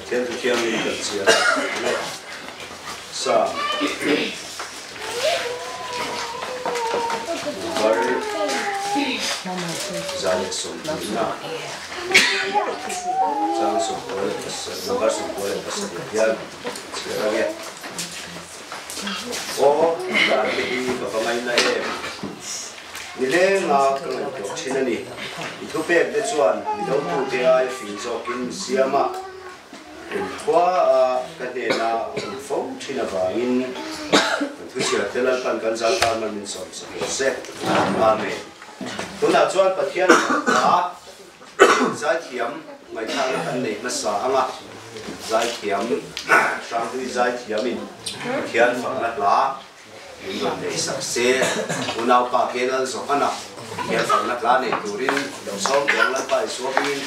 Pathian thu thiangin kan chhiar a ni. Psalm number 120 chang 97 number 97 hian chhiar a nge. Aw, dan te hi ka va ngaina em? Nilenga ka ngaihtuah thin a ni. I thupek te chuan mi dotute ai fing zawkin mi siam a, kumkhua a ka hnena awm fo thin avangin kan thuchhiar te Lalpan kan zal tan man min sawm sak rawh se. Amen. Tunah chuan Pathian hna zaithiam ngaihthlakna kan nei hmasa ang a, zaithiam Hranghlui zaithiamin Pathian fakna hla Min rawn nei sak se, unaupa ke lal Johana hian fakna hla nei turin lo sawm teh ang Lalpa Isua hmingin.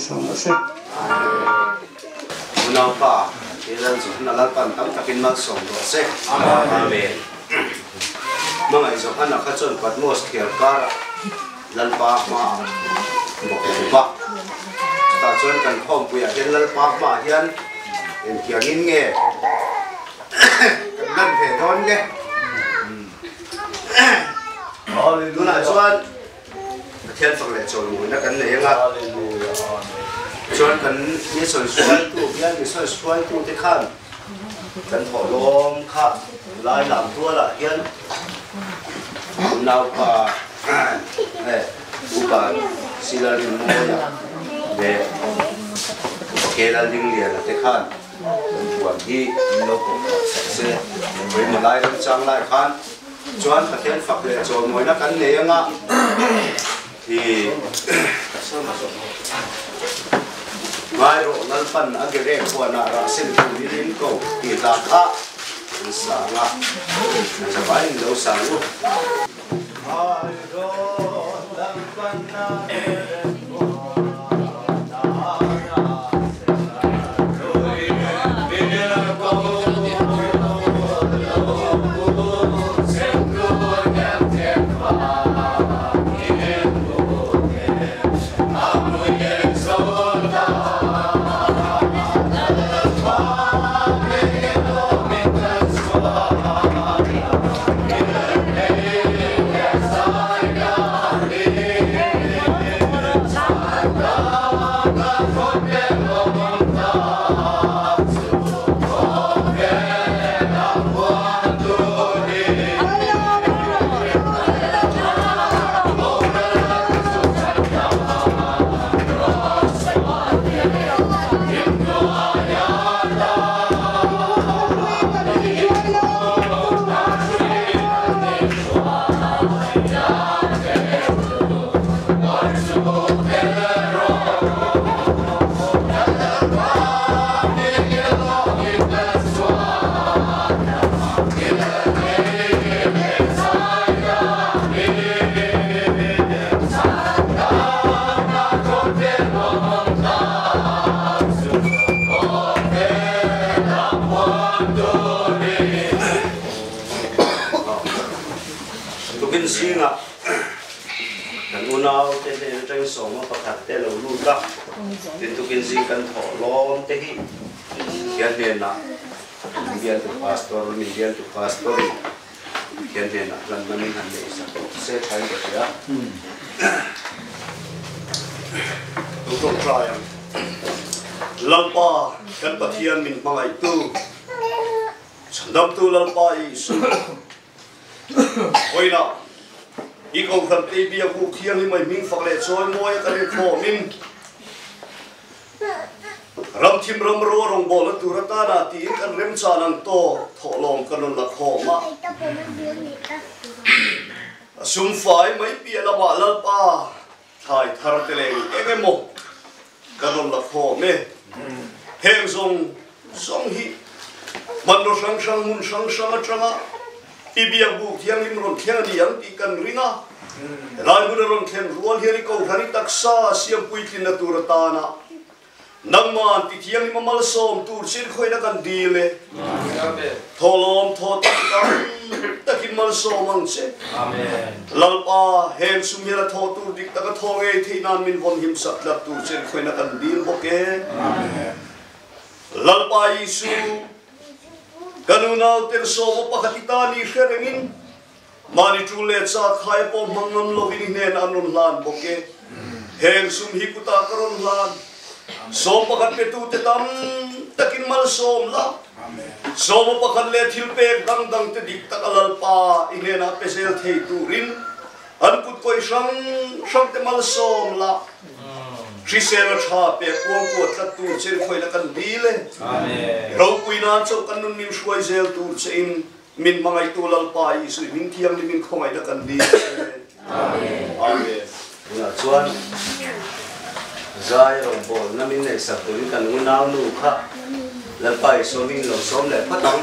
malsawm rawh se. Unaupa he lal Johana Lalpan tam takin malsawm rawh se. Amen. Hmangaih Johana kha chuan Patmos thial karah Lalpa hmaah bawk a dup a. Chutah chuan kan khawmpuiah hian Lalpa hmaah hian engtiangin nge kan lan ve dawn le? Tunah chuan Pathian fak leh chawlmawina kan nei anga chuan kan mission hruaitu hian mission hruaitute khan kan thawhlawm kha lai lam tualah hian naupa upa Silarinmawia leh upa Kelallingliana te khan kan puan hi min lo pawh phah sak se. Pawimawh lai remchang lai khan Chuan Pathian fak leh chawlmawina kan nei anga i ngai rawh Lalpan a gerek huanah rah sen turin in ko tih hla kha an sang a, an zavaiin lo sang u. Ngai rawh Lalpan a gerek huanah rah sen turin in ko. Tukin zingah kan unau te hnen atangin sawma pakhat te lo lut a, tin tukin zing kan thawh lawm te hi Pathian hnenah min bialtu pastor, min bialtu pastor in Pathian hnenah hlan man in han neih sak tawh se thain ka hria. Lo tawngtai ang. Lalpa kan Pathian min hmangaihtu, Chhandamtu Lalpa Isu, Vawiinah i Kohhran ei biak buk thianghlim mai hming fak leh chawi mawi a kan inkhawmin ramthim ram ro a rawngbawlna tur atana tiin kan remchan ang tawk thawhlawm kan rawn la khawm a. A sumfai mai piah lamah Lalpa thlai thar te leh eng emaw Ka rawn la khawm e. Heng zawng zawng hi hmanraw hrang hrang hmun hrang hrang atanga i biak buk thianghlim rawn thleng a ni ang tih kan ring a. Helai hmun a rawn thlen rual hian i kohhran i taksa siam puitlinna tur atana nangman ti thianghlim a malsawm tur chin khawina kan dil e. Thawhlawm thaw tak tam takin malsawm ang che. Lalpa, heng sum hian a thaw tur dik tak a thaw ngei theih nan min vawn him sak tlat tur che khawina kan dil bawk e. Lalpa Isu, ka nunau ten sawma pakhat i ta ni hre rengin mahni tul leh chak khai pawh hmang ngam lovin i hnenah an rawn hlan bawk e. Heng sum hi kutah ka rawn hlan. Sawm pakhat petute tam takin malsawm la. Sawma pakhat leh thil pek dang dang te dik tak a Lalpa i hnenah pe zel thei turin an kut kawih hrang hrang te malsawm la. Hrisel a tha pek kuang kuat tlat tur che in khawih la kan dil e. Ropui nan chauh kan nun min hruai zel tur che in Min hmangaihtu Lalpa Isui min thianghlim in khawngaihna kan dil che. Amen. Tunah chuan zai rawngbawlna min neihsak turin kan unau nu kha Lalpa Isua hming lo sawm leh phawt ang.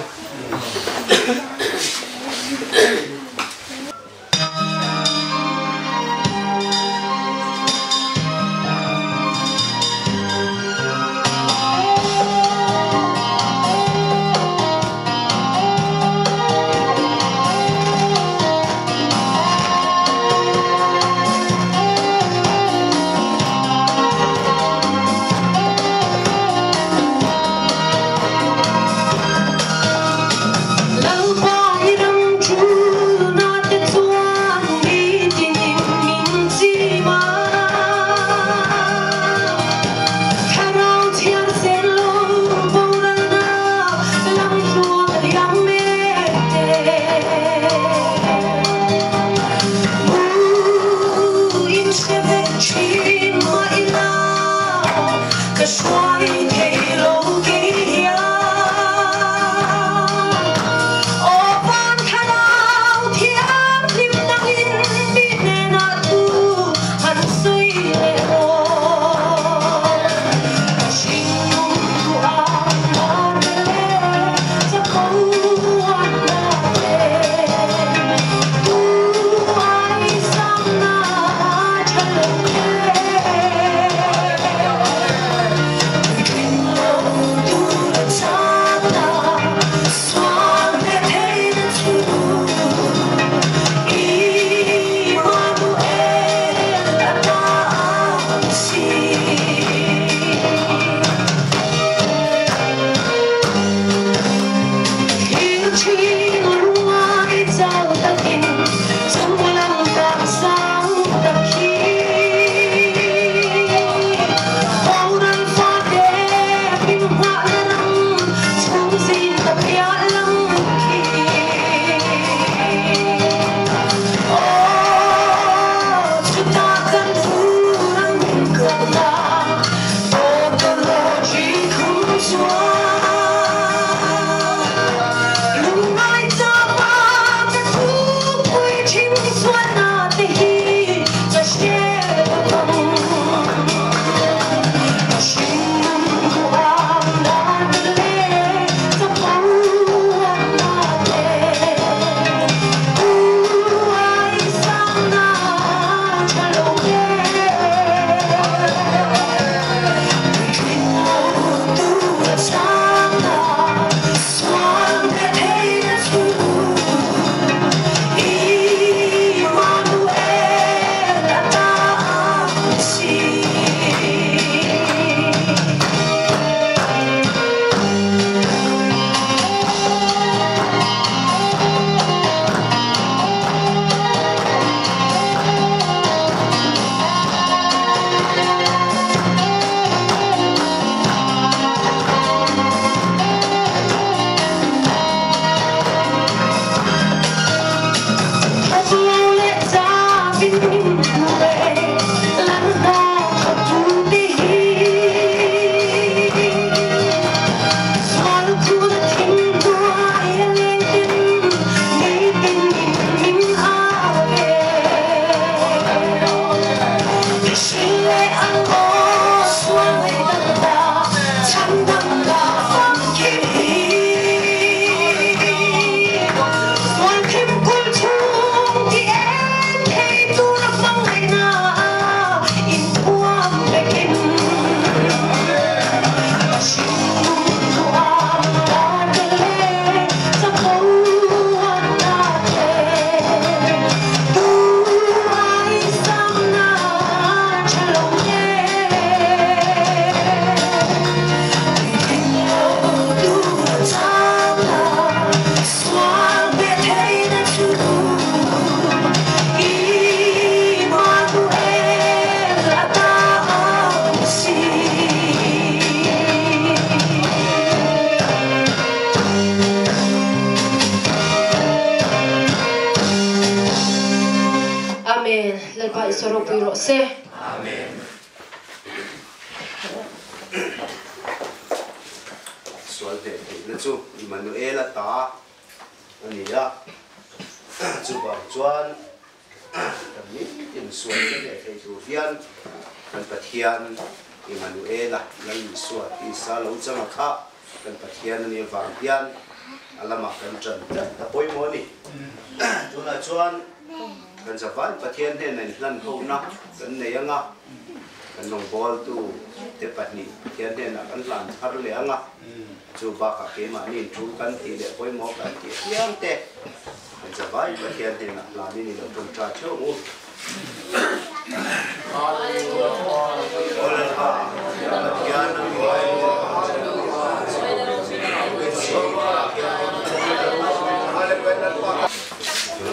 Amen. Lalpa Isua ropui rawh se. Amen. Sual hneh theihna chu Immanuela ta a ni a. Chuvang chuan kan nitin sual te hneh thei tur hian kan Pathian Immanuela Lal Isua tisa lo changa kha kan Pathian a nih avang hian a lamah kan ṭan tlat a pawimawh a ni. Tunah chuan kan zavai Pathian hnena inhlan hona kan nei ang a, kan rawngbawltu te pahnih Pathian hnenah kan hlan thar leh ang a, chu bakah keimahni inṭul kan tih leh pawimawh kan tih apiang te kan zavai Pathian hnenah hlanin i lo ṭawngṭai ṭheuh ang u.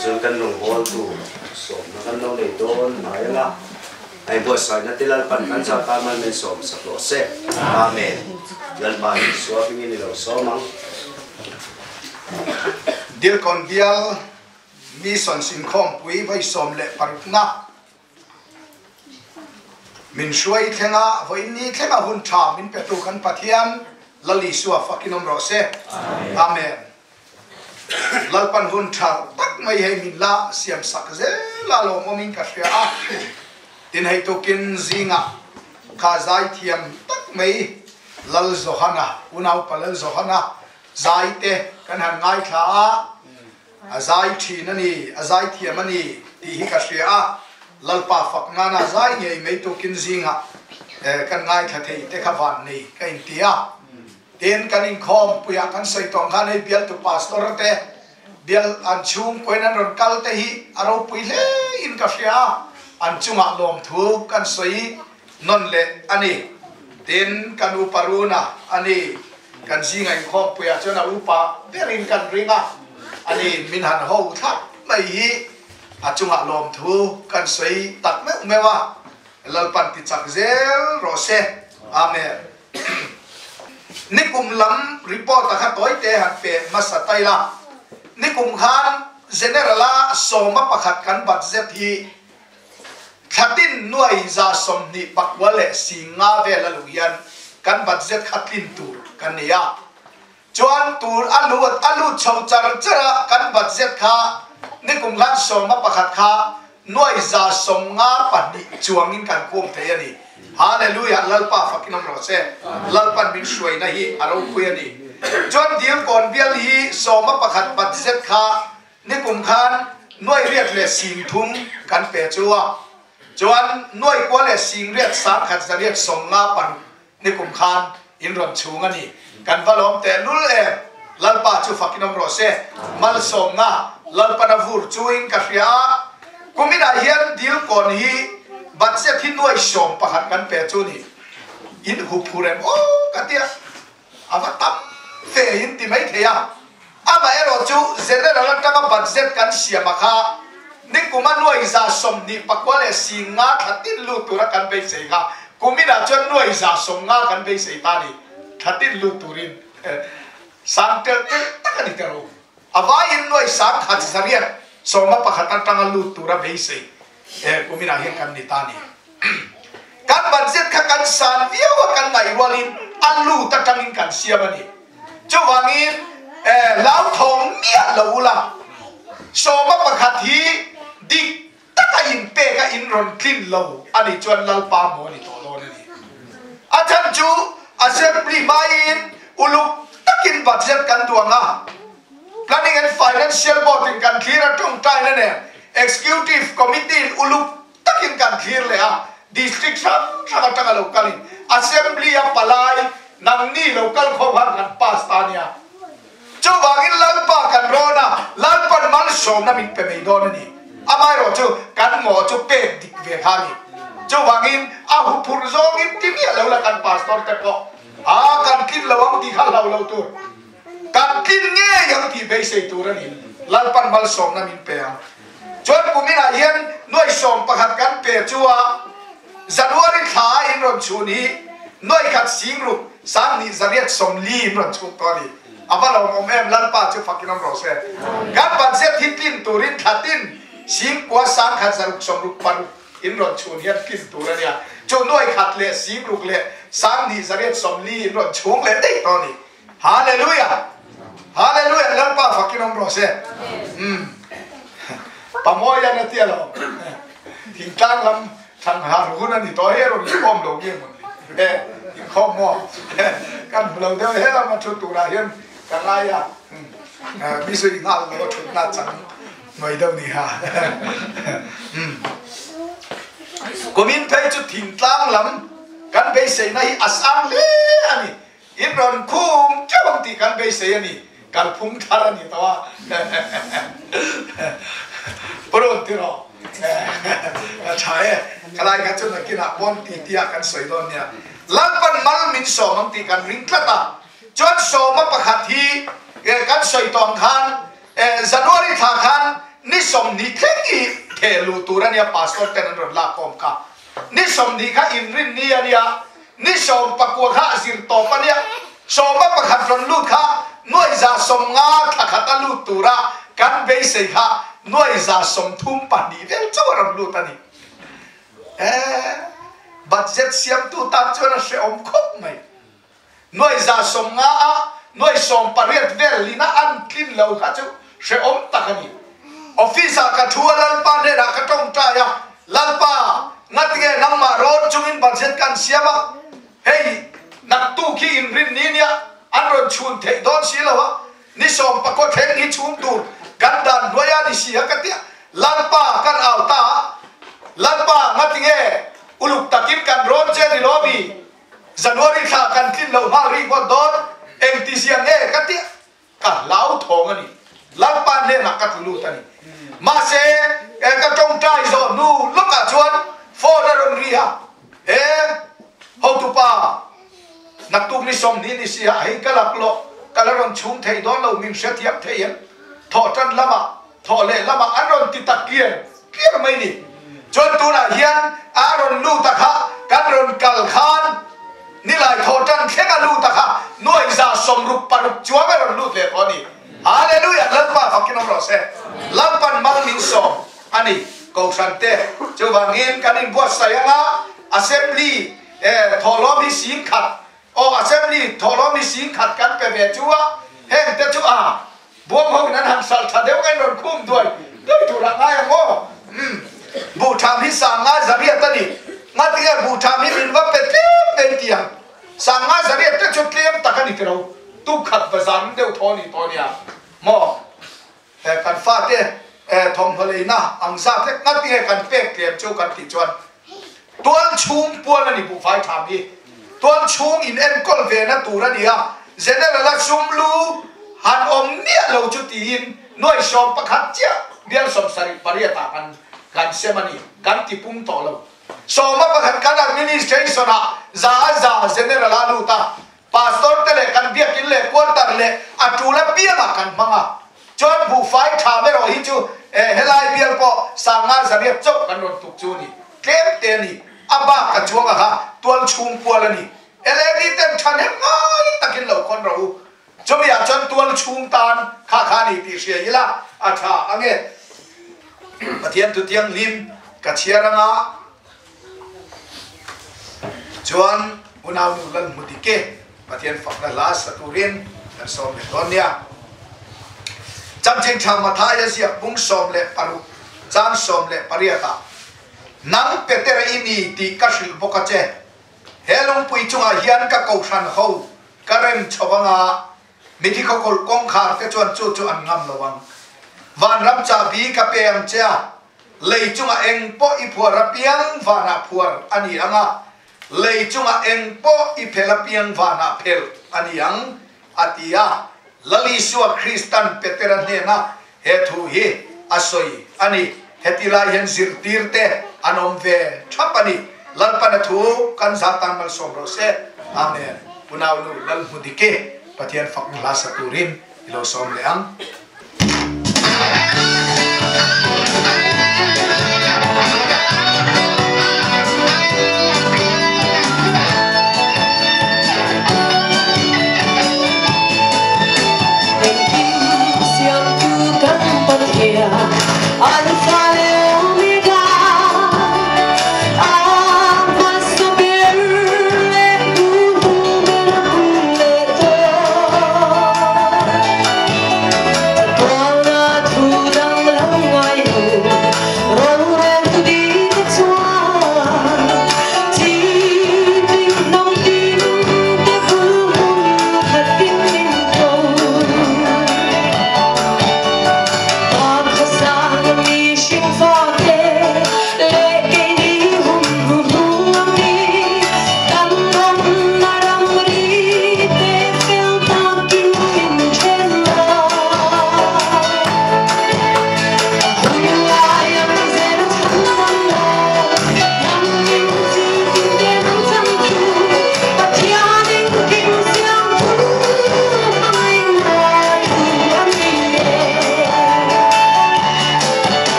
Chuan kan rawngbawltu sawmna kan lo nei dawn hnai ang a, a inbuatsaihna te Lalpan kan zat tan mal min sawm sak rawh se. Amen. Lalpa Isua hmingin i lo sawm ang. Dilkawn bial Missions inkhawmpui vawi 16. Min hruai thlenga vawiin ni thlenga hun tha min petu kan Pathian Lal Isua fakin awm rawh se. Amen. Lalpan hun tha tak mai hei min la siam sak zel a lawmawmin ka hria a. Tin hei tukin zingah kha zaithiam tak mai Lal Johana, unaupa Lal Johana zai te kan han ngaithla a. A zai thin a ni, a zai thiam a ni tih hi ka hria a, Lalpa fak nana zai ngei mai tukin zingah kan ngaithla thei te kha van nei ka inti a. Tin, kan inkhawm puiah kan sawi tawng khan hei bialtu pastor te bial an chhungkuain an rawn kal te hi a ropui hle in ka hria a, an chungah lawmthu kan sawi nawn leh a ni. Tin, kan upa Runa a ni, kan zinga inkhawmpuiah chuan a upa berin kan ring a, a ni min han ho thlap mai hi a chungah lawmthu kan sawi tak meuh meuh a, Lalpan ti chak zel rawh se. Amen. Nikum lam report a kha tawite han pe hmasa ta ila, nikum khan General-a 11 kan budget hi Thlatin nuai 29 leh 50 vel a luh hian kan budget kha tlin tur kan nei a. Chuan tur a lut a lut chho char char a, kan budget kha nikum khan 11 kha nuai 92 chuangin kan khum thei a ni. Hallelujah Lalpa fakin awm rawh se. Lalpan min hruaina hi a ropui a ni. Chuan Dilkawn bial hi 11 budget kha Nikum khan 8,030 kan pe chu a, chuan 9,856 nikum khan in rawn chhung a ni. Kan va lawm teh lul em? Lalpa chu fakin awm rawh se. Malsawmna Lalpan a vur chuin ka hria a, kuminah hian Dilkawn hi budget hi 11,000 kan pe chu ni. In huphur em aw ka tia. A va tam ve in ti mai thei a, amaherawh chu General atanga budget kan siam a kha nikuma 29,050 thla tin lut tura kan beisei kha kuminah chuan 90,000 kan beisei ta ni, thla tin lut turin sang telh telh tak a ni tero. A vaiin 911 atanga lut tura beisei kuminah hian kan ni ta ni. Kan budget kha kan san viau a, kan ngaih rualin a lut atangin kan siam a ni. Chuvangin hlauthawng miah lo ula, 11 hi dik taka inpek a inrawn tlin lo a nih chuan Lalpa maw ni tawh dawn a ni. A chhan chu Assembly hmaiin uluk takin budget kan duang a, Planning and Financial Board in kan thlir a tawngtaina nen Executive Committee in uluk takin kan thlir leh a, District hrang hrang atanga lo kalin Assembly a palai nangni lo kal khawm han kan pass ta nia. Chuvangin Lalpa kan rawn a, Lalpan malsawmna min pe mai dawn a ni. Amaherawh chu kan ngaw chu pek dik ve kha a ni. Chuvangin a huphurh zawngin ti miah lo la kan Pastor te pawh a kan tlin lo ang tih kha hlau lo tur. Kan tlin ngei ang tih beisei tur a ni. Lalpan malsawmna min pe ang. Chuan kuminah hian 11,000 kan pe chu a January thla a in rawn chhun hi 1,6 2,840 in rawn chhun tawh a ni. A va lawmawm em, Lalpa chu fakin awm rawh se. Kan budget hi tlin turin thla tin 9,166 in rawn chhun hian tlin tur a nia. Chu 1,6 2,840 in rawn chhung leh daih tawh a ni. Hallelujah! Hallelujah! Lalpa fakin awm rawh se. Umm. Pamoia na tia lo. Thingtlang lam thlang har hun a ni tawh he rawn inkhawm lo nge mawn ni. E, inkhawm maw? Kan hmu lo deuh he lama thu turah hian ka ngai a. Mi zui nghal lo a thutna chang mai deuh ni ha. Umm. Kumin phei chu thingtlang lam kan beiseina hi a sang hle a ni. In rawn khum teuh ang tih kan beisei a ni, kalphung thar a ni tawh a. Purun ti rawh. A tha e, khalai kha chu nakinah pawn ti tia kan sawi dawn nia. Lalpan mal min sawm ang tih kan ring tlat a, chuan sawma pakhat hi kan sawi tawh ang khan January thla khan ni 20 thleng hi theh luh tur a nia, pastor ten an rawn lak khawm kha. Ni 20 kha inrin ni a nia, ni 19 kha zir tawp a nia, 11 rawn lut kha 150 thla khat a lut tura kan beisei kha 132 vel chauh a rawn lut a ni. Eh, Budget siamtu tan chuan a hrehawm khawp mai. Nuai 150 ah nuai 80 vel lina an tlin lo kha chu hrehawm tak a ni. Office ah ka thu a Lalpa hnenah ka tawngtai a, Lalpa, ngatinge nangmah rawn chungin budget kan siam a, hei naktuk hi inrin ni nia an rawn chhun theih dawn si lo a, ni 14 thleng hi chhung tur kan dan hnuai a ni si a ka ti a, Lalpa kan au ta a, Lalpa, ngatinge uluk takin kan rawn che ni lo mi? January thla kan tlin loh nghal rih ngawt dawn, engti zia nge ka ti a, ka hlauthawng a ni. Lalpa hnenah ka tlu lut a ni. Mahse, ka tawngtai zawh hnu lawkah chuan phone a rawn ri a, He hotupa, naktuk ni 20 ni si ah hei ka lak lawh, ka la rawn chhung thei dawn lo, min hrethiam thei em? Thawh tan lamah, thawh leh lamah an rawn ti tak tliar tliar mai ni. Chuan tunah hian a rawn lut a kha, kan rawn kal khan nilai thawh tan thleng a lut a kha, nuai 66 chuang a rawn lut leh tawh a ni. Hallelujah! Lalpa fakin awm rawh se. Lalpan mal min sawm a ni. Kohhran te chuvangin kan inbuatsaih anga Assembly thawhlawm hi 10,000 aw Assembly thawhlawm hi 10,000 kan pe ve chu a, heng te chu a Buang ho in an han hralh tha deuh ngain rawn khum duai duai tur ah ngai ang aw. Umm buhtham hi 508 a ni. Ngatinge buhtham hi min va pe tlem ngei ti ang. 508 te chu tlem tak a ni tiro. Tukhat va zan deuh thaw ni tawh nia maw. Kan fate thawmhnaw leina ang zat lek ngatinge kan pek tlem chu kan tih chuan tual chhung pual a ni buhfai tham hi. Tual chhung in enkawl ve na tur a ni a, General a sum lu han awm miah lo chu tiin nuai 11 chiah bial 78 ah kan kan sem a ni, kan ti pung tawh lo. 11 kan administration ah za a za General a lut a, Pastor te leh kan biakin leh quarter leh a tul apiang ah kan hmang a, chuan buhfai tha erawh hi chu helai bial pawh 508 chauh kan rawn tuk chu a ni, tlem te a ni, a bak a chuang a kha tual chhung pual a ni. LAD ten thahnem ngai takin lo khawn rawh u, chumi ah chuan tual chhung tan kha kha a ni tih hria ila a tha ange. Pathian thutianghlim ka chhiar anga. Chuan unaunu lan hmu dik e, Pathian fakna hla sa turin kan sawm leh dawn nia. Chanchin tha Mathaia ziak bung 16 chang 18 ah, Nang Petera i ni tih ka hrilh bawk a che, he lungpui chungah hian ka kohhran ho ka rem chho anga, Mithi khawkulh kawngkhar te chuan chu chu an ngam lo ang. Vanram chahbi ka pe ang che a, lei chungah eng pawh i phuar apiang vanah phuar a ni ang a, lei chungah eng pawh i phel apiang vanah phel a ni ang, a ti a. Lal Isua Kristan Petera hnena he thu hi a sawi a ni. Heti lai hian zirtirte an awm ve thap a ni. Lalpana thu kan zatan malsawm rawh se. Amen. Unaunu Lalhmudiki Pathian fakna hla sa turin i lo sawm leh ang. Engkim siamtu kan Pathian Alpha leh Omega a hmasa ber leh hnu ber a hun leh dawn.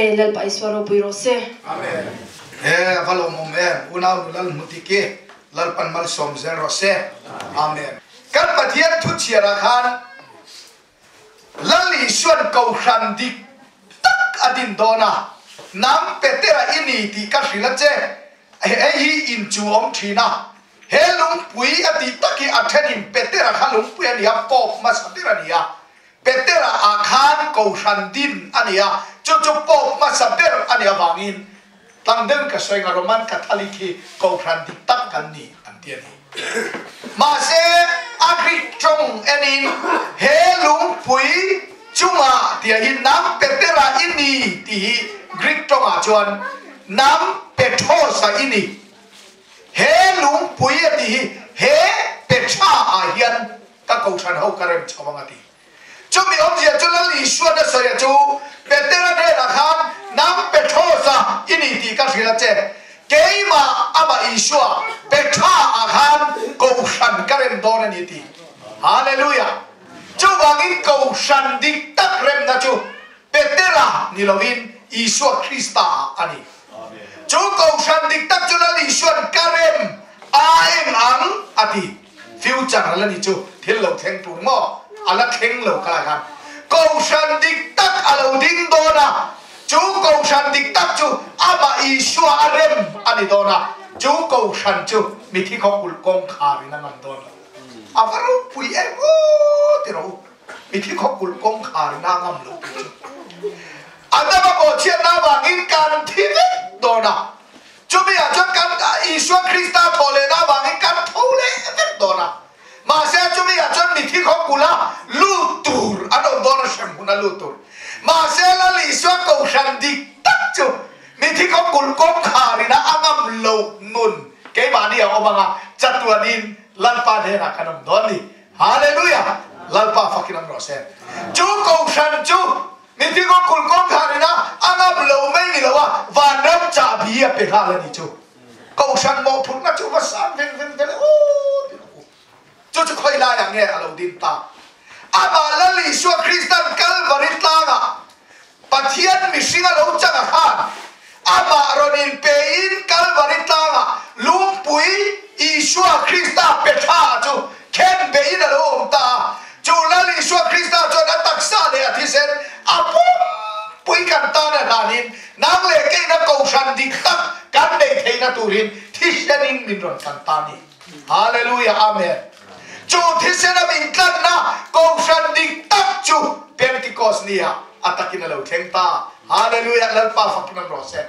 Amen Lalpa Isua ropui rawh se. Amen. He a va lawmawm em unau nu lal hmu dik i Lalpan malsawm zel rawh se. Amen. Kan Pathian thu chhiar ah khan Lal Isuan Kohhran dik tak a din dawn a, nang Petera i ni tih ka hrilh a che, hei hi in chu awm thin a, he lungpui a tih tak hi a thenin Petera kha lungpui a ni a, Pope hmasa ber a ni a, Petera ah khan Kohhran din a ni a, chu chu Pope hmasa ber a nih avangin tlang deuhin ka sawi nga Roman Catholic hi Kohhran dik tak kan ni an ti a ni. Mahse, a Greek tawng enin he lungpui chungah tia hi nang Petera i ni tih hi Greek tawngah chuan nang Petros-a i ni. He lungpui a tih hi he Petra ah hian ka Kohhran ho ka rem chho ang a ti. Chumi awmzia chu Lal Isuan a sawi a chu, Petera hnenah khan, Nang Petrosa i ni tih ka hrilh a che. Keimah amah Isua, Petra-ah khan Kohhran ka rem dawn a ni ti. Hallelujah! Chuvangin Kohhran dik tak remna chu Petera ni lovin Isua Krista-ah a ni. Chu Kohhran dik tak chu Lal Isuan ka rem a eng ang a ti. Future a la ni chu thil lo thleng tur maw? A la thleng lo kha lai khan Kohhran dik tak a lo ding dawn a, chu Kohhran dik tak chu amah Isua a rem a ni dawn a, chu Kohhran chu mithi khaw kulh kawngkhar in a ngam dawn lo. A va ropui em aw ti rawh u, mithi khaw kulh kawngkhar in a ngam lo tih chu. Adama bawhchhiatna avangin kan thi vek dawn a, Chumi ah chuan kan Isua Krista thawh lehna avangin kan tho leh vek dawn a. Mahse chumi ah chuan mithi khaw kula lut tur an awm dawn a, hremhmun a lut tur. Mahse Lal Isua Kohhran dik tak chu mithi khaw kul kawngkhar ina a ngam loh nun keimahni a awm anga chatuanin Lalpa hnenah kan awm dawn a ni. Hallelujah! Lalpa fakin awm rawh se. Chu Kohhran chu Mithi kawng kul kawngkhar ina a ngam lo mai ni lo a, vanram chahbi a pe nghal a ni chu. Kohhran mawhphurhna chu va sang veng veng ve le aw ti rawh u. Chu chu khawi laiah nge a lo din ta? Amah Lal Isua Kristan Kalvari tlangah Pathian mihring a lo chang a khan amah rawn inpein Kalvari tlangah lungpui Isua Krista pe tha chu khen beiin a lo awm ta a. Chu Lal Isua Krista chuan a taksa leh a thisen a pumpui kan tan a hlanin nang leh keina kohhran dik tak kan nei theihna turin thisenin min rawn tlan ta a ni. Hallelujah Amen. Chu thisena min tlanna kohhran dik tak chu Pentecost ni ah a takin a lo thleng ta. Hallelujah Lalpa fakin awm rawh se.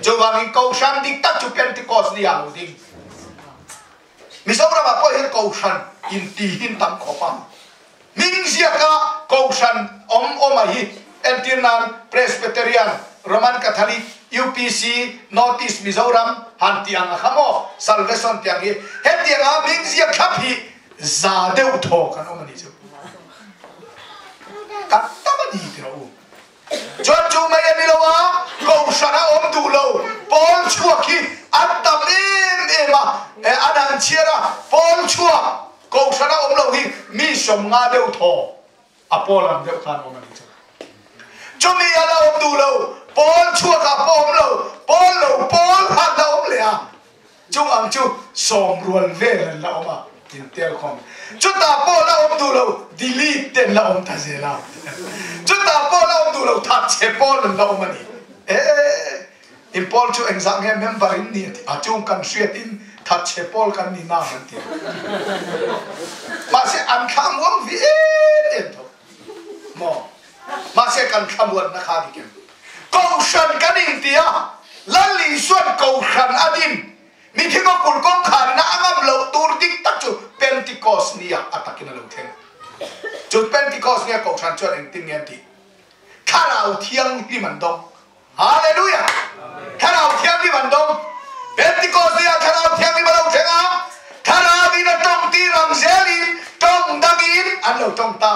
Chuvangin kohhran dik tak chu Pentecost ni ah a lo ding. Mizoram ah pawh hian kohhran intihin tam khawp a. Hming ziaka kohhran awm awm a hi entir nan Presbyterian, Roman Catholic, UPC, North East Mizoram han tih ang a kha maw? Salvation tih ang hi hetianga hming ziak thlap hi za deuh thaw kan awm a nih chu. Kan tam a ni ti rawh u. Chuan chu mai a ni lo a, kohhran a awm duh lo pawl chhuak hi an tam em em a, an han chhiar a, pawl chhuak kohhran a awm lo hi mi 50 deuh thaw a pawl ang deuh khan awm a ni chu. Chumi a la awm duh lo pawl chhuak ah pawh awm lo, pawl lo pawl khan la awm leh a. Chung ang chu sawm rual vel an la awm a, in tel khawm. Chutah pawh la awm duh lo, delete te an la awm ta zel a. Chutah pawh la awm duh lo, thatchhe pawl an la awm a ni. E, in pawl chu engzah nge member in ni a ti a, chung kan hriat in thatchhe pawl kan ni nang an ti a. Mahse an thla muang vi em em tho. Maw? Mahse kan thlamuanna kha a dik em? Kohhran kan inti a, Lal Isuan kohhran a din. Mithi kawkul kawngkhar ina a ngam loh tur dik tak chu Pentecost ni ah a takin a lo thleng. Chu Pentecost ni a kohhran chuan engtin nge an tih? Thlarau Thianghlim an dawng. Hallelujah! Thlarau Thianghlim an dawng. Pentecost ni ah Thlarau Thianghlim a lo thleng a, Thlarau in a tawng tir ang zelin tawng dangin an lo tawng ta.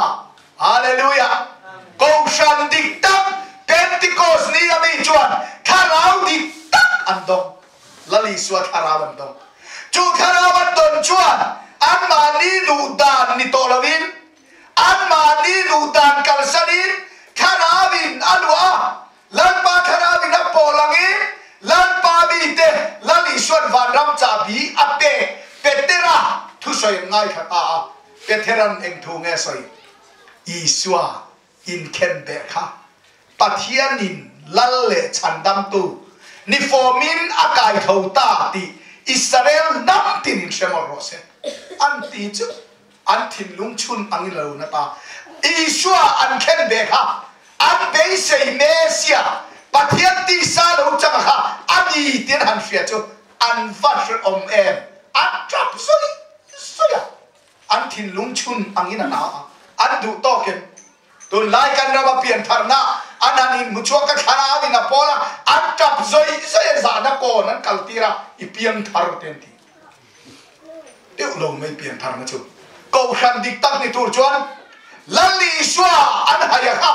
Hallelujah! Kohhran dik tak Pentecost ni a mi chuan Thlarau dik tak an dawng. Lal Isua Thlarau an dawng. Chu Thlarau an dawn chuan anmahni duh dan ni tawh loin Anmahni duh dan kalsanin Thlarauin a luah a, Lalpa Thlarau. Vanram chahbi a pek Petera thusawi an ngaithla ta a, Peteran eng thu nge sawi? Isua inkhen beh kha Pathianin Lal leh Chhandamtu ni fawmin a kaitho ta tih Israel hnam tinin hre mawlh rawh se an ti chu an thinlung chhun angin a lo na ta. Isua an khen beh kha an beisei Messiah, Pathian tisa lo changa kha a ni tiin han hria chu an va hrehawm em! An tap zawih zawih a. An thinlung chhun angin a na a, an duh tawkin tunlai kan rama piantharna an han inhmuchhuak a, thlarau in a pawl a, an tap zawih zawih a, zahna kawn an kaltir a, i piangthar te an ti. Deuh lo mai piantharna chu Kohhran dik tak ni tur chuan Lal Isua an hai a kha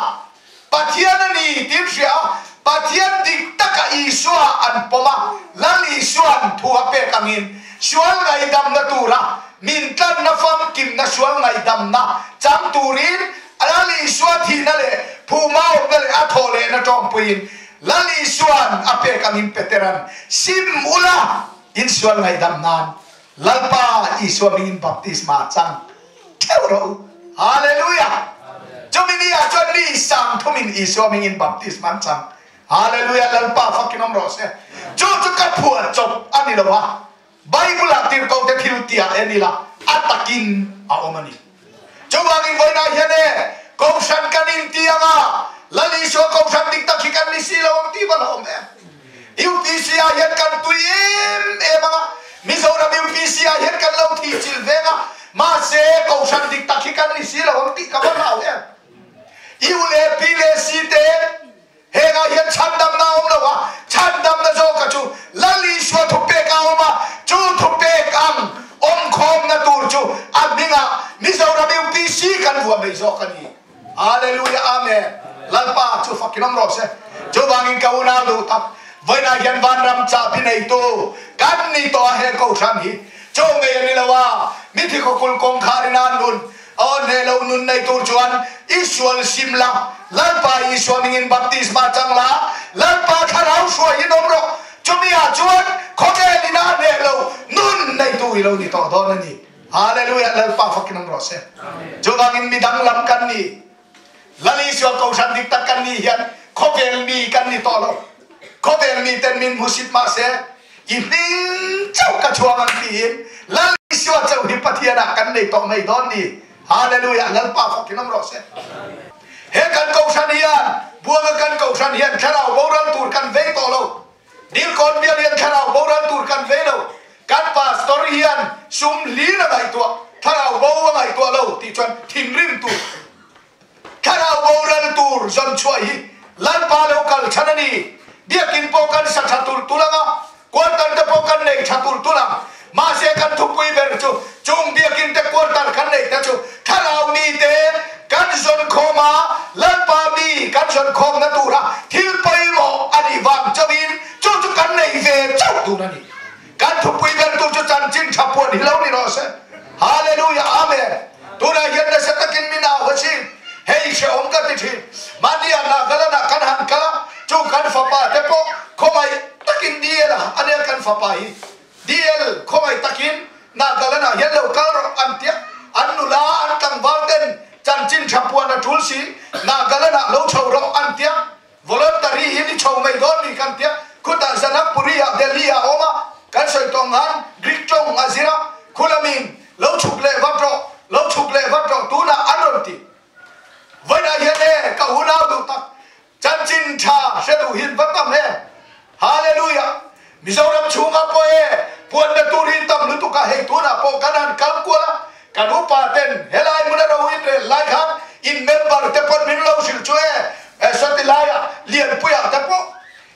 Pathian a ni tiin hria a, Pathian dik taka Isua an pawm a, Lal Isua'n thu a pek angin sual ngaihdamna tura min tlanna famkimna sual ngaihdamna chang turin Lal Isua thihna leh phuma awmna leh a thawh lehna tawngpuiin Lal Isua'n a pek angin Petera'n sim ula in sual ngaihdam nan Lalpa Isua mingin baptisma chang theuh rawh u. Hallelujah! Chumi ni ah chuan mi sang thumin Isua mingin baptisma an chang. Hallelujah! Lalpa fakin awm rawh se. Chu chu ka phuah chawp a ni lo a, Bible ah tirhkohte thil tiah en ila a takin a awm a ni. Chuvangin vawiinah hian e, Kohhran kan inti anga Lal Isua Kohhran dik tak hi kan ni si lo ang tih va la awm em? UPC ah hian kan tui em em anga, Mizoram UPC ah hian kan lo thih chilh veng a, mahse Kohhran dik tak hi kan ni si lo ang tih ka va hlau em? U leh P leh C te Hengah hian chhandamna a awm lo a, chhandamna zawka chu Lal Isua thupek a awm a, chu thupek ang awmkhawmna tur chu a hmingah Mizoram UPC kan vuah mai zawk a ni. Hallelujah Amen. Lalpa chu fakin awm rawh se. Chuvangin ka unau duh tak, vawiinah hian vanram chahbi neitu kan ni tawh a he kohhran hi chu ngei a ni lo a, mithi khawkul kawngkhar in a nun Aw hneh lo nun nei tur chuan i sual sim la, Lalpa Isua mingin baptisma chang la, Lalpa thlarau hruaiin awm rawh. Chumi ah chuan khawvel in a hneh lo nun neitu i lo ni tawh dawn a ni. Hallelujah Lalpa fakin awm rawh se. Chuvangin mi danglam kan ni. Lal Isua kohhran dik tak kan nih hian khawvel mi kan ni tawh lo. Khawvel mi ten min hmusit mah se i hming chauh ka chhuang ang tiin Lal Isua chauh hi Pathian ah kan nei tawh mai dawn ni. Hallelujah Lalpa fakin awm rawh se. He kan kohhran hian Buanga kan kohhran hian thlarau boral tur kan vei tawh lo. Dilkawn bial hian thlarau boral tur kan vei lo. Kan pastor hian sum hlir a ngaihtuah, thlarau bo a ngaihtuah lo tih chuan thinrim tur, thlarau boral tur zawn chhuah hi Lalpa lo kal chhan a ni. Biakin pawh kan sa tha tulh tulh ang a, quarter te pawh kan nei tha tulh tulh ang. Mahse kan thupui ber chu chung biakin te quarter kan neih te chu thlarau mite kan zawn khawm a, Lalpa mi kan zawn khawmna tura thil pawimawh a nih vang chauhin chu chu kan nei ve chauh tur a ni. Kan thupui bertu chu chanchin tha puan hi lo ni rawh se. Hallelujah Amen. Tunah hian nasa takin min au a chin. Hei hrehawm ka ti thin. Mahni ah Nagaland ah kan han kal a, chu kan fapa te pawh khawngaih takin DL ah a nia kan fapa hi. DL khawngaih takin Nagaland ah hian lo kal rawh an tia. An nula an tlangval ten chanchin tha puan a tul si Nagaland ah lo chho rawh an tia. Voluntary hi ni chho mai dawn ni kan tia, khutah Janakpuri ah Delhi ah a awm a, kan sawi tawh ang han Greek tawng a zir a, khulamin lo chhuk leh vat rawh, lo chhuk leh vat rawh tunah an rawn ti. Vawiinah hian e ka unau duh tak, chanchin tha hre duh hin va tam em. Hallelujah! Mizoram chhungah pawh e puanna tur hi tam lutuk a, hei tunah pawh kan han kal kual a, kan upa ten helai hmuna ro in rel lai khan in member te pawn min lo hrilh chu e, e sawti laia Lianpuia te pawh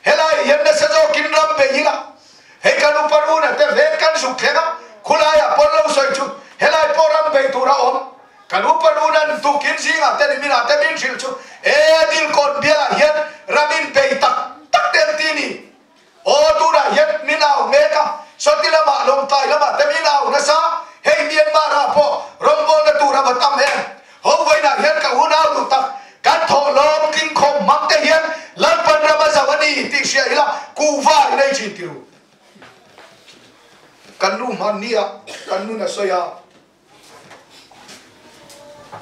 helai hian nasa zawkin ram bei hi la, hei kan upa runa te ven kan zuk thleng a, khulaiah pawn lo sawi chu helai pawh ram bei tur a awm. Kan upa lunan tukin zingah te ni minah te min hrilh chu e Dilkawn bialah hian ram in bei tak tak te an ti ni. Aw tunah hian min au mek a, sawti lamah Lawngtlai lamah te min au nasa, hei Myanmar ah pawh rawngbawlna tur a va tam em. Ho vawiinah hian ka unau duh tak kan thawhlawm tlingkhawm hmang te hian Lalpan ram a zo a ni tih hria ila kuhva in ei thin ti ru.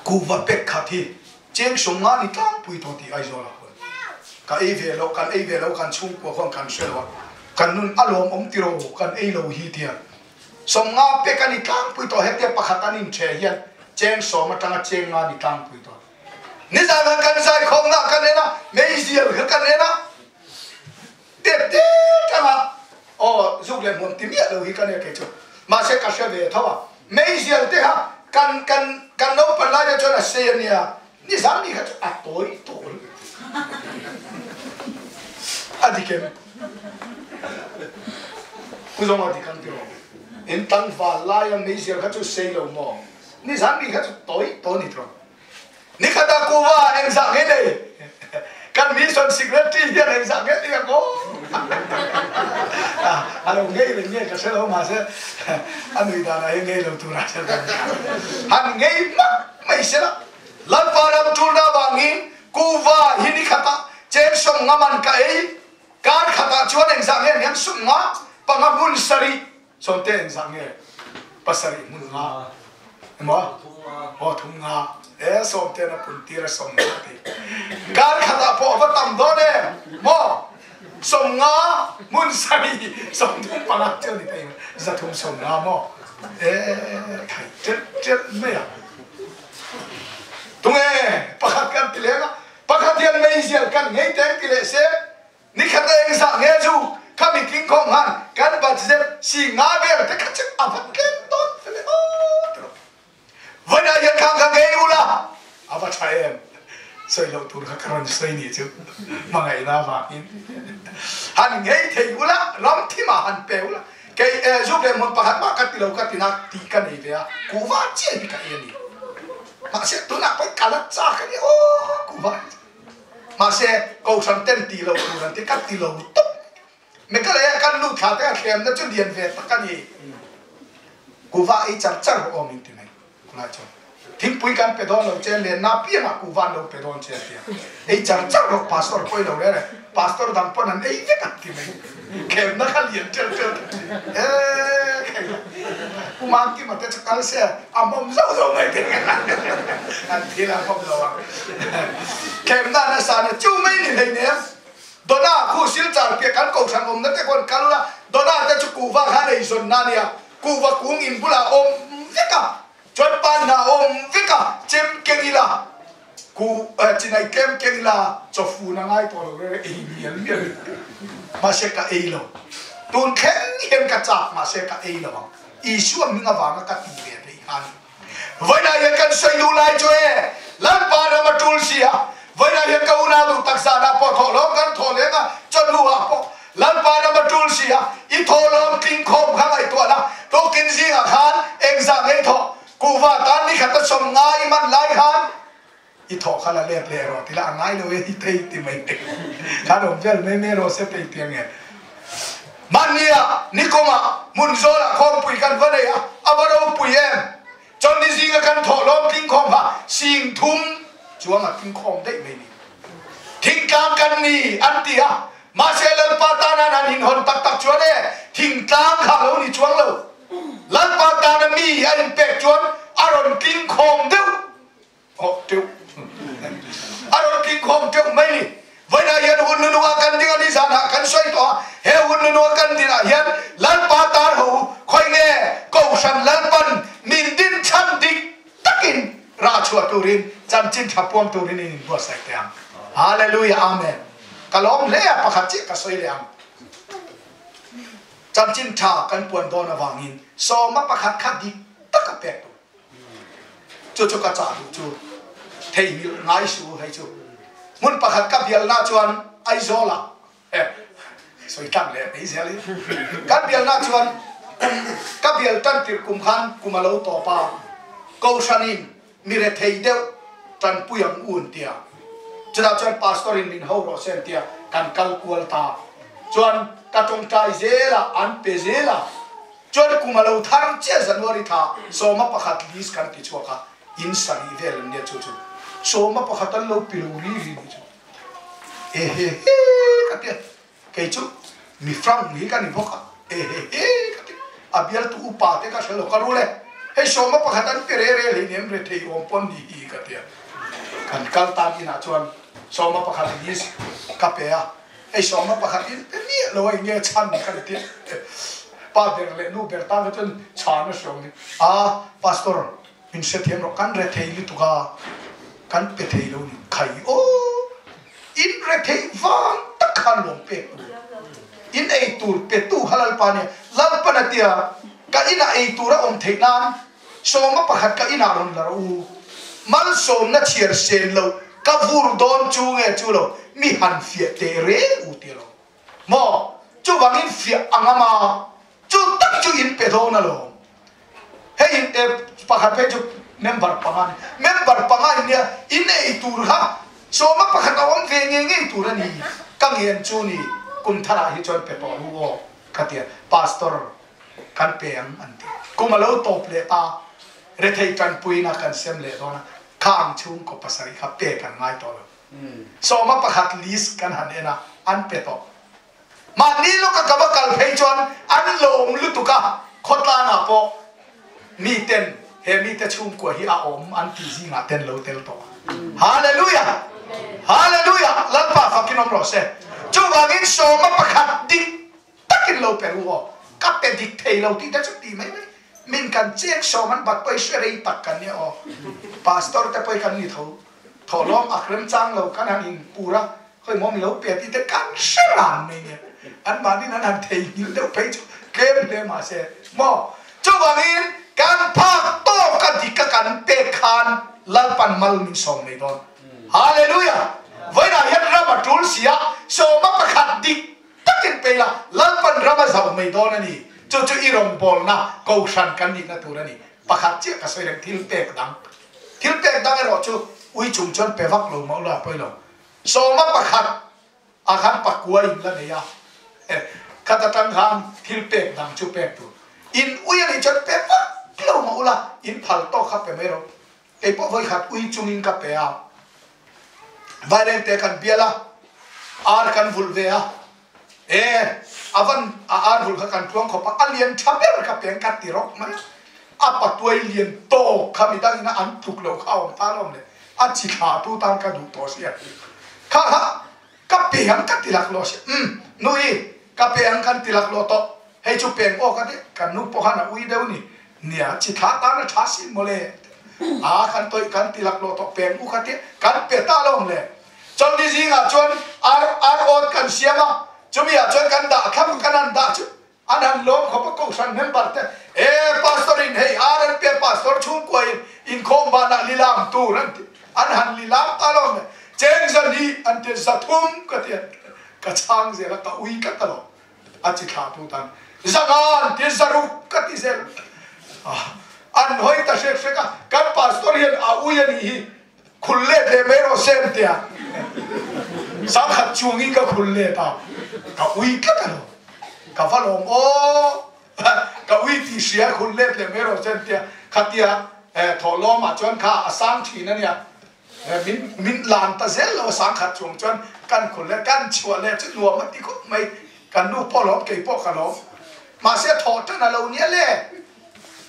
Kuhva pek khat hi cheng 50 ni tlangpui tawh tih Aizawl ah huan ka ei ve lo, kan ei ve lo, kan chhungkua khuan kan hre lo a, kan nun a lawmawm tiraw kan ei lo hi tia 50 pek a ni tlangpui tawh hetia pakhat an inṭhe hian cheng sawm atanga cheng nga ni tlangpui tawh. Nizan khan kan zaikhawmna kan en a, meizial kha kan en a, tep te tang a, aw zuk leh hmuam ti miah lo hi ka nia kei chu. Mahse ka hre ve tho a, meizial te kha kan kan kan naupan lai te chuan a sei a nia, nizan mi kha chu a tawi tawl a dik em? Pu zawng a dik ang tiraw? In tlangval laia meizial kha chu sei lo maw? Nizan mi kha chu tawi tawl ni tiraw? Nikhat ah kuva engzah nge nei? Kan mission secretary hian engzah nge nei ang aw? A lo ngei reng nge ka hre lo mahse a nui dan ah hian ngei lo tur ah hian kan han ngei mak mai se la. Lalpa ram tulna avangin kuva hi nikhat ah cheng 50 man ka ei, kar khat ah chuan engzah nge niang 50 panga hmun sarih Sawmte engzah nge pasarih hmun nga emaw aw thum nga e sawmte na pun tir a 50 ti kar khat ah pawh va tam dawn em maw 50 hmun sarih 35 chu ni thei 350 maw e khai ṭelh ṭelh mai a tunge pakhat kan ti leng a pakhat hian meizial kan ngei teng ti leh se Nikhat a engzah nge chu kha mitling khawm han kan budget si nga vel te kha chu a va tlem dawn fe le aw ti rawh. Vawiinah hian khang kha ngei ula a va tha em. Sawi loh tur kha ka rawn sawi ni chu hmangaihna avangin han ngei thei ula ram thim ah han pe ula kei e zuk leh hmun pakhat mah ka ti lo ka ti nak tih ka nei ve a kuhva chiah hi ka ei a ni. Mahse tunah pawh ka la chak a ni aw kuhva hi chu. Mahse, Kohhran ten ti lo tur an ti, ka ti lo tawp. Meghalaya kan lut thla te a thlemna chu lian ve tak a ni. Kuva ei char char rawh aw min ti mai. Khulai chuan thingpui kan pe dawn lo che, lenna piangah kuva an lo pe dawn che a ti a. Ei char char rawh Pastor pawi lo reng reng, Pastor dang pawn an ei vek an ti mai. Thlemna kha lian tel tel tak a ni. Eee khei la, Pu Mangkima te chu kal se a hmawm zauh zauh mai thei an thil a hmawm lo ang. Thlemna nasa na chu mai ni hleinem. Dona khu silchar piah kan kohhran awmna te khawn kal ula, Dona te chu kuhva khan ei zawnna a nia, kuhva kung in bulah awm vek a, chuan pan hna awm vek a, chem keng ila. Ku chinai tlem keng ila chawfun a ngai tawh lo reng ei mial mial mahse ka ei lo. Tun thleng hian ka chak mahse ka ei lo ang. Isua hming avanga ka ti ve theih kha a ni. Vawiinah hian kan sawi duh lai chu e, Lalpa ram a tul si a, vawiinah hian ka unau duh tak zanah pawh thawhlawm kan thawh leng a, chawhnu ah pawh Lalpa ram a tul si a, i thawhlawm tling khawm kha ngaihtuah la, tukin zingah khan engzah ngei thawh Kuhva tan ni khat a 50 i man lai khan i thawh kha la let leh rawh ti la a ngai lo e i thei ti mai te khan awm vel mai mai rawh se pei tiang e. Mahnia nikum ah hmun zawl ah khawmpui kan va nei a, a va ropui em? Chawlhni zinga kan thawh lawm tling khawm kha 30,000 chuang a tling khawm daih mai ni. Thingtlang kan ni an ti a, mahse Lalpa tan an han inhawn tak tak chuan e thingtlang kha lo ni chuang lo. Lalpa tana mi a inpek chuan a rawn tling khawm deuh oh teuh a rawn tling khawm teuh mai ni. Vawiinah hian hun nununga kan ding a ni zanah kan sawi tawh a, he hun nununga kan dinah hian Lalpa tan ho khawi nge Kohhran Lalpan min din chhan dik takin rah chhuah turin chanchin tha puang turin in inbuatsaih teh ang. Hallelujah Amen. Ka lawm hle a pakhat chiah ka sawi leh ang. Chanchin ṭha kan puan dawn avangin sawma pakhat kha dik tak a pek tur. Chu chu ka chah duh chu theihnghilh ngai suh u hei chu. Hmun pakhat ka bialna chuan Aizawlah eh sawi tlang leh mai zel in kan bialna chuan kum ka bial tan tirh kum khan kum a lo tawp a, Kohhranin mi rethei deuh tanpui ang u an tia. Chutah chuan pastor in min ho rawh se an tia, kan kal kual ta. Chuan ka tawngtai zel a, an pe zel a. Chuan kum a lo thar chiah January thla 11 list kan ti chhuak a, in sarih vel an nia chu chu. 11 an lo pi lo ri ri ni chu. Ehehe ka tia. Kei chu mi frank hi ka ni bawk a, ehehe ka ti. A bialtu upa te ka hre lo, ka rul e. Hei sawma pakhat an pe re re hleinem rethei awm pawn ni hi ka tia. Kan kal tan inah chuan sawma pakhat list ka pe a, hei sawma pakhat in pe miah lo a enge chhan ka ti. Pa ber leh nu ber tan kha chuan chhan a hre awm ni. A pastor min hrethiam rawh kan rethei lutuk a kan pe thei lo ni khai aw in rethei vang tak khan lawm pek tur in ei tur pe tu kha lalpa nia lalpan a tia ka inah ei tur a awm theih nan sawma pakhat ka inah rawn la rawh u malsawmna chhiar sen lo ka vur dawn chu nge chu lo mi han fiah teh reng u tia lo maw chuvangin fiah angam a Chu tak chu in pe dawn alawm. Hei in pakhat phei chu member panga a ni. Member panga in nia in ei tur kha sawma pakhat a awm ve ngei ngei tur a ni. Ka ngen chu ni kum tharah hi chuan pe tawh ru aw ka ti a, Pastor kan pe ang an ti. Kum a lo tawp leh ta, rethei tanpuina kan sem leh dawn a, khang chhungkaw pasarih kha pek an ngai tawh lo. Sawma pakhat list kan han en a, an pe tawh. Mahni lawka ka va kal phei chuan an lawm lutuk a, khawtlangah pawh miten he mite chhungkua hi a awm an tih zingah ten lo tel tawh. Hallelujah! Hallelujah! Lalpa fakin awm rawh se. Chuvangin sawma pakhat dik takin lo pe ru aw. Ka pe dik thei lo tih te chu ti mai mai. Min kan cheng sawm an bat pawh i hre rei tak kan nia aw. Pastor te pawh i kan ni tho. Thawhlawm ak remchang lo kan han inpur a, khawi maw milo pe tih te kan hre ran mai nia. Anmahniin an han theihnghilh deuh phei chu tlem hle mahse maw. Chuvangin kan phak tawk a dik a kan pek khan Lalpan mal min sawm mai dawn. Hallelujah! Vawiinah hian ram a tul si a, sawma pakhat dik takin pe ila Lalpan ram a zauh mai dawn a ni. Chu chu i rawngbawlna kohhran kan nihna tur a ni. Pakhat chiah ka sawi reng thil pek dang. Thil pek dang erawh chu ui chung chuan pe vak lo mah ula pawi lo. Sawma pakhat ah khan pakua in la nei a, khat atang khan thil pek dang chu pek tur. In ui a nih chuan pe vak lo mah ula in phal tawk kha pe mai rawh. Kei pawh vawi khat ui chungin ka pe a, vairengte kan bial a, ar kan vulh ve a, e a van a ar vulh kha kan tluang khawp a, a lian tha ber ka peng ka ti rawk mai a, a patuai lian tawk kha midangin a an tluk loh kha a awm ta alawm le, a chi thla tu tan ka duh tawh sia, kha kha ka pe ang ka ti laklawh sia, umm nui ka pe ang kan ti laklawh tawh, Hei chu peng awk a ti, kan nu pawh khan a ui deuh ni. Nia, chi thla tan a tha sin mawle. A kan tawih kan ti laklawh tawh peng u kha tia kan pe ta lo ang le. Chawlhni zingah chuan ar ar awt kan siam a, chumi ah chuan kan dah thlap kan han dah chu an han lawm khawp a kohhran member te e pastor in hei ar an pe pastor chhungkua in inkhawm banah lilam tur an ti an han lilam ta lo ang le. Cheng zahnih an ti zathum ka ti a ka chhang zel a ka ui tlat a lo. A chi thlah tu tan zangan ti zaruk ka ti zel an hawi ta hrek hrek a kan pastor hian a ui a nih hi khul let leh mai rawh se an tia sangkhat chungin ka khul let a ka ui tlat a lo ka va lawm aw ka ui tih hria khul let leh mai rawh se an tia khatia thawhlawmah chuan kha a sang thin a nia Min min lan ta zel lo sangkhat chung chuan kan khul leh kan chhuah leh chu nuam a ti khawp mai. Kan nu pawh lawm kei pawh ka lawm. Mahse thawh tan a lo nia le.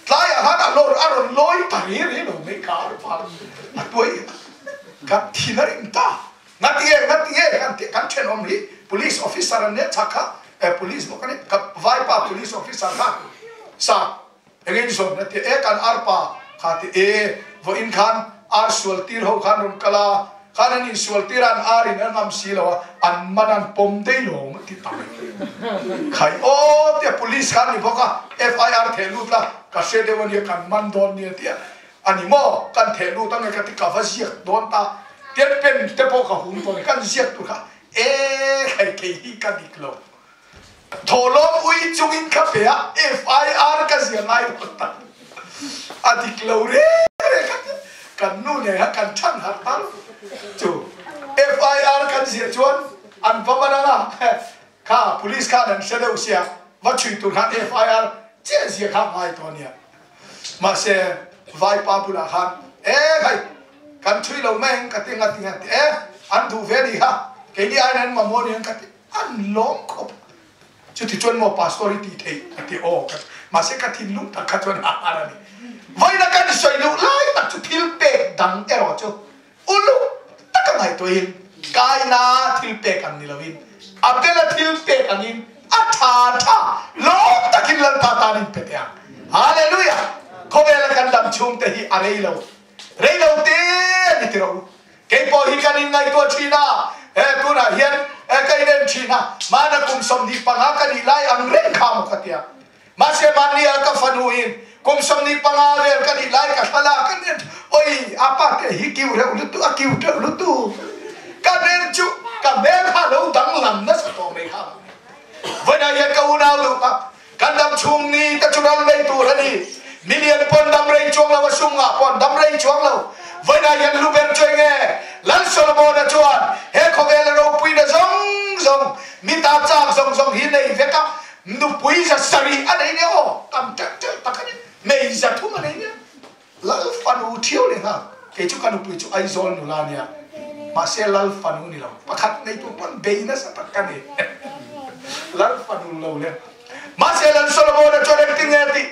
Tlaiah khan a lawr a rawn lawi ta ri ri lo mai ka ar phal a tuai ka thin a rim ta. Ngatinge ngatinge kan tih kan thenawm hi police officer an nia chak kha police bawk a ni ka vaipa police officer kha sa Engin zawn a ti e kan arpa kha ti e vawiin khan ar sual tir ho khan rawn kal a khan an insual tir a an ar in a ngam si lo a an man an pawm daih lawm a ti ta mai khai aw tia police khan ni bawk a FIR theh lut la ka hre deuh ania kan man dawn nia tia a ni maw kan theh lut ange ka ti ka va ziak dawn ta tian pen te pawh ka hum tawh a ni kan ziak tur kha e khai kei hi ka dik lo. Thawhlawm ui chungin ka pe a, FIR ka zia ngai lo ta. A dik lo reng reng kha kan nu nen khan kan chhan harh ta lo. Chu FIR kan ziah chuan an va man ang a, kha police khan an hre deuh sia, va chhui tur khan FIR chiah zia kha a ngai tawh a nia. Mahse vaipa bulah khan e khai kan chhui lo mai ang ka ti ang a ti ang a ti e an duh ve a nih kha keini aiin an mamawh a ni ang ka ti. An lawm khawp. Chuti chuan maw pastor hi tih theih a ti aw ka ti. Mahse ka thinlung tak kha chuan a har a ni. Vawiina kan sawi luh lai tak chu thil pek dang erawh chu uluk taka ngaihtuahin kaina thil pek ang ni loin a bela thil pek angin a tha tha lawm takin Lalpa tan in pe teh ang. Hallelujah! Khawvela kan dam chhungte hi a rei lo, rei lo te a ni tiro. Keipawh hi kan inngaihtuah thin a, he tunah hian ka inen thin a, mahna kum 25 ka nih lai ang reng kha maw ka tia. Mahse mahni a ka fanu in kum 25 vel ka nih lai ka hral a, ka nen oi a pa te hi kiu reuh lutuk a kiu teuh lutuk ka nen chu ka hmel kha lo danglam nasa tawh mai kha. Vawiinah hian ka unau duh tak Kan dam chhung ni te chu ral nei tur a ni. Million pawn dam rei chuang lo, a sum ngah pawn dam rei chuang lo. Vawiinah hian lu ber chu enge? Lal Solomona chuan he khawvela ropuina zawng zawng, mita chak zawng zawng hi nei vek a, nupui 700 a nei nia aw, tam teuh teuh tak a ni, nei 300 a nei nia. Lal fanu thiau leh nghal, kei chu ka nupui chu Aizawl nula nia, mahse Lal fanu ni lo, pakhat nei tur pawn bei nasa tak ka ni. Lal fanu lo le. Mahse Lal Solomona chuan engtin nge a tih?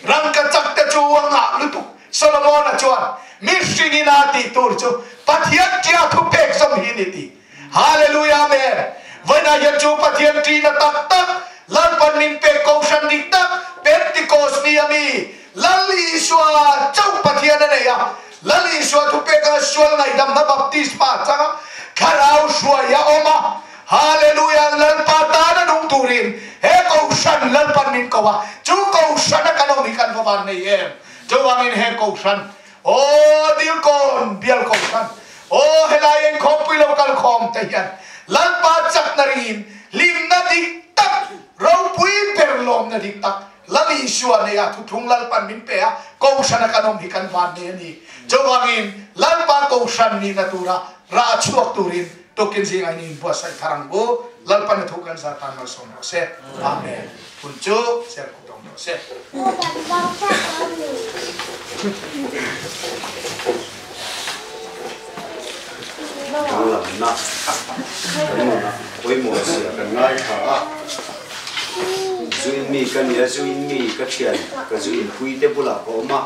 Rangka chak te chu a ngah lutuk. Solomona chuan, Mihring ina tih tur chu Pathian tia thupek zawm hi ni tih. Hallelujah Amen! Vawiinah hian chu Pathian ṭihna tak tak, Lalpan min pek kohhran dik tak, Pentecost ni a mi, Lal Isua chauh Pathian a nei a, Lal Isua thupeka sual ngaihdamna baptisma a chang a, Thlarau hruai a awm a, Hallelujah Lalpa tan a nung turin he kohhran Lalpan min ko a, chu kohhrana kan awm hi kan va van nei em? Chuvangin he kohhran Aw Dilkawn bial kohhran, aw helai inkhawmpui lo kal khawm te hian Lalpa chakna ringin hlimna dik tak, ropui ber lawmna dik tak Lal Isua neia thuthlung Lalpan min pe a, kohhrana kan awm hi kan van nei a ni. Chuvangin Lalpa kohhran nihna tura rah chhuak turin tukin zingah in inbuatsaih thar ang u. Lalpan a thu kan zar tan malsawm rawh se. Amen. Hun chu ser kut awm rawh se. Danglamna kan nunah pawimawh zia kan ngaithla a, zuin mi ka ni a, zuin mi ka thian ka zuin pui te bulah ka awm a,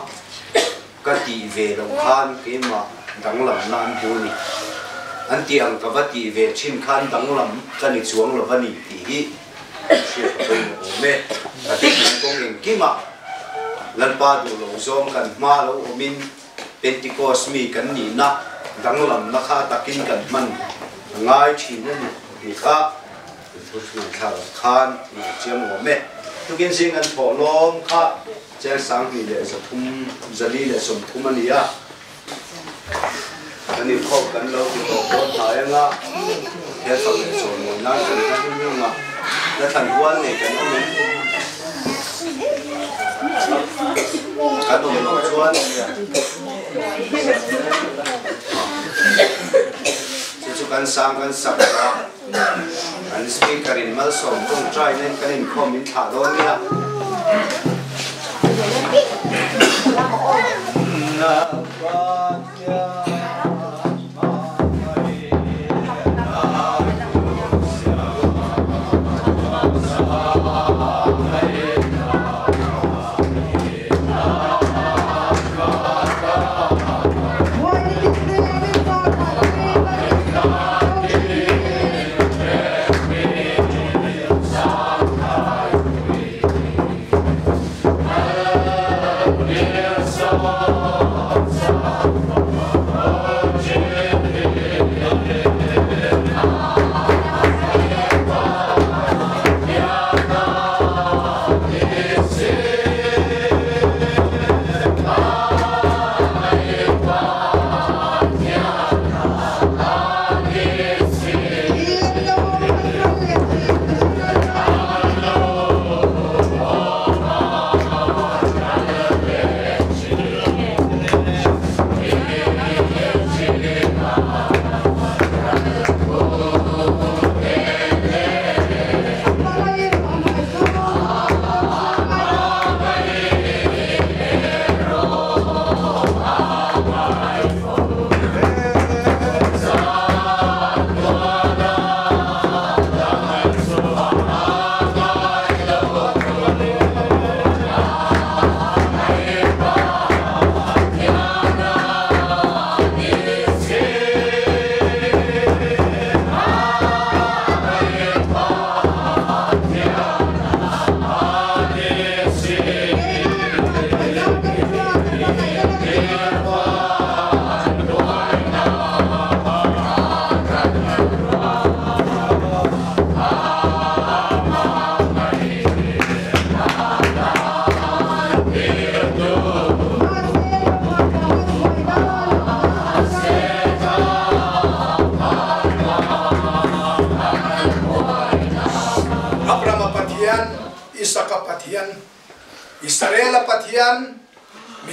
ka tih ve loh khan keimah danglamna an hmu a ni. An tih ang ka va tih ve thin khan danglam ka ni chuang lo va ni tih hi hriat ka pawimawh awm e. Ka tih kawng engkimah Lalpa duh lo zawng kan hma lo awmin Pentecost mi kan nihna danglamna kha takin kan hman a ngai thin a ni tih kha thuthlung thlak ah khan ngai chiang awm e. Tukin zing an thawh lawm kha cheng 2330 a ni a, kan inkhawm kan lo ti tawh dawn hnai anga he fak leh chawimawi nan kan hla hlum hlum a, la thlan hual nei kan awm em? Kan awm loh chuan chu chu kan sang kan sak a, kan speaker in malsawm tawngtai nen kan inkhawm min thlah dawn nia.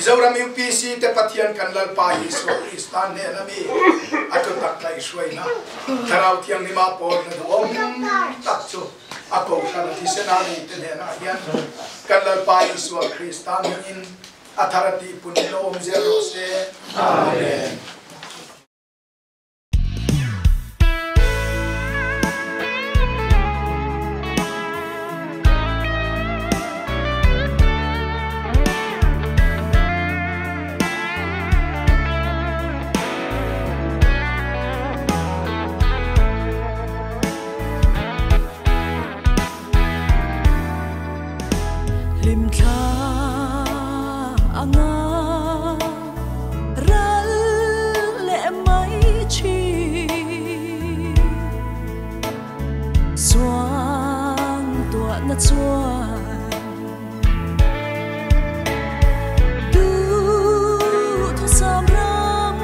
Mizoram UPC te Pathian kan Lalpa Isua Krista hnena mi a thutak tlaihhruaina Thlarau Thianghlima pawlna duhawm tak chu a kohhran a thisen a mi te hnenah hian kan Lalpa Isua Krista hmingin a thar a tihpun in a awm zel rawh se. Amen. Hlimthla anga ral leh mai thin. Suang tuahna chuan duhthusam ram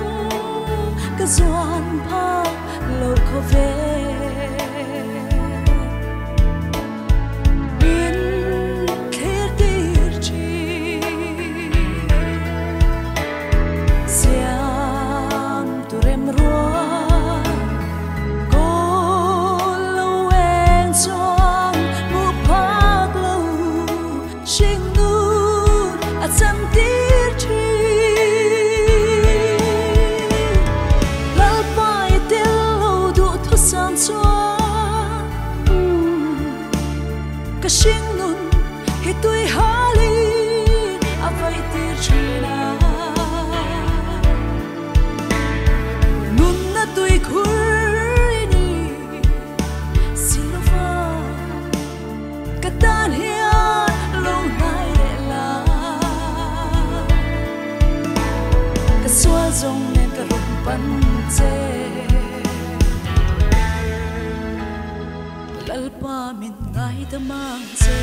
ka zuan phak lo khawvel. Min thlir tir thin. Siam tu rem rual kawl lo eng chuang hmu phak lo hring nun a cham tir thin. Lalpai tel lo duhthusam chuan ka hring nun hi tui halin a vaih tir thin a. Nunna tui khur i ni si lo va, ka tan hian lo hnai leh la. Ka sual zawng nen ka rawn pan che. Lalpa min ngaidam ang che.